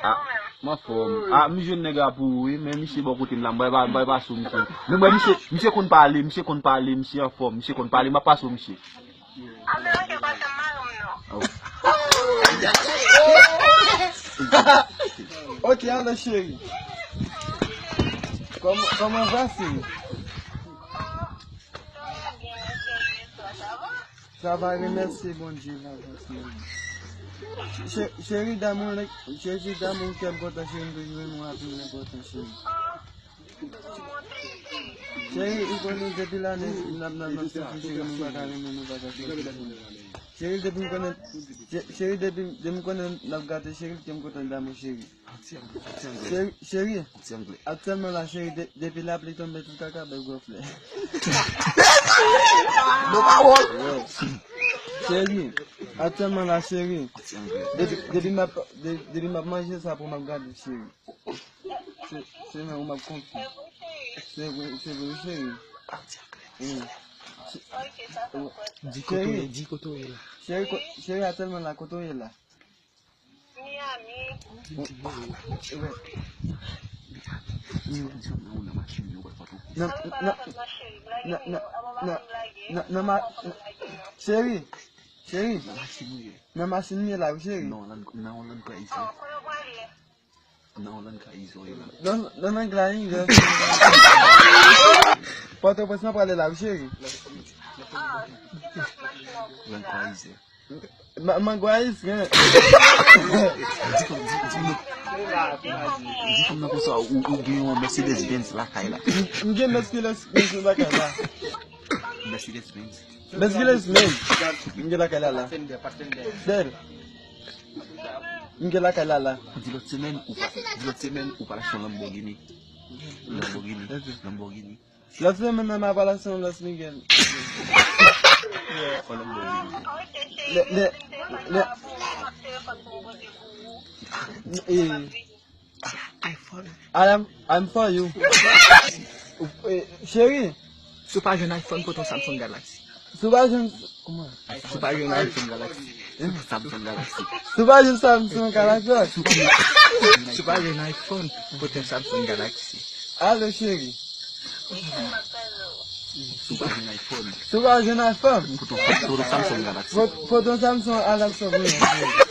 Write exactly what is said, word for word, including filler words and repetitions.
Ah, m anfòm. Ah, m jwenn nèg la pou ou, wi, men misye bò kote m la, m bay pa, m bay pa sou misye. Men mwen, misye, misye konn pale, misye konn pale, misye anfòm, misye konn pale, m ap pase w misye. Ah, men, ok, pase m mari m non. Oh. Ok, alo, cheri. Kòman, kòman va, cheri? Sa va, remèsye Bondye, la va, cheri. Che-, cheri damou, cheri damou, kè m kontan, cheri, m toujou renmen w anpil, enpòtan, cheri. Cheri, ou konnen depi lane, n ap, n ap, n ap soufri, cheri, nou pa ka renmen, nou pa ka soufri, cheri. Cheri, depi m konnen, che-, cheri, depi, depi m konnen n ap gate, cheri, kè m kontan damou, cheri. Cheri, cheri, aktyèlman la, cheri, de-, depi lapli tonbe, tout kaka bay gwo flè. Non, pawòl. Cheri, aktyèlman la, cheri, depi, depi m ap, de-, depi m ap manje sa pou m ap gade, cheri. Se, se nan ou m ap konfye. Se vre, se vre, cheri. Wi. Di kote w ye, di kote w ye la. Cheri, ko-, cheri, aktyèlman la, kote w ye la? Miami. Wi. Nan, nan, nan, nan, nan, nan, nan ma-, cheri, cheri, nan machin ou ye la, wi, cheri. Non, nan, nan, nan, Nan Oland ka izo yo la. Nan, nan, nan Glany, nan. Pòtoprens mwen prale la, wi, cheri. Oland ka izo. Ma, mangwayis, gen. Di kòm, di, di nou. Di kòm nan konsa, ou, ou gen yon Mercedes Benz lakay la. M, m gen Mercedes Benz lakay la. Mercedes Benz. Mercedes Benz. M gen lakay la, la. Bèl. M gen lakay la, la. Di lòt semèn ou pa, di lòt semèn ou pral achte yon Lamborghini. Lamborghini. Lamborghini. Lòt semèn nan m ap al achte yon Los Miguel. Yon Lamborghini. Le, le, le, e, iPhone. I am, I'm for you. Eh, cheri. Si w pa jwenn iPhone, pote yon Samsung Galaxy. Si w pa jwenn, kòman? Si w pa jwenn iPhone Galaxy. Samsung Galaxy. Si w pa jwenn Samsung Galaxy. Si w pa, si w pa jwenn iPhone, pote yon Samsung Galaxy. Alo, cheri. Si w pa jwenn iPhone. Si w pa jwenn iPhone. Pote yon, pote yon Samsung Galaxy. Pot-, pote yon Samsung Galaxy pou mwen, cheri.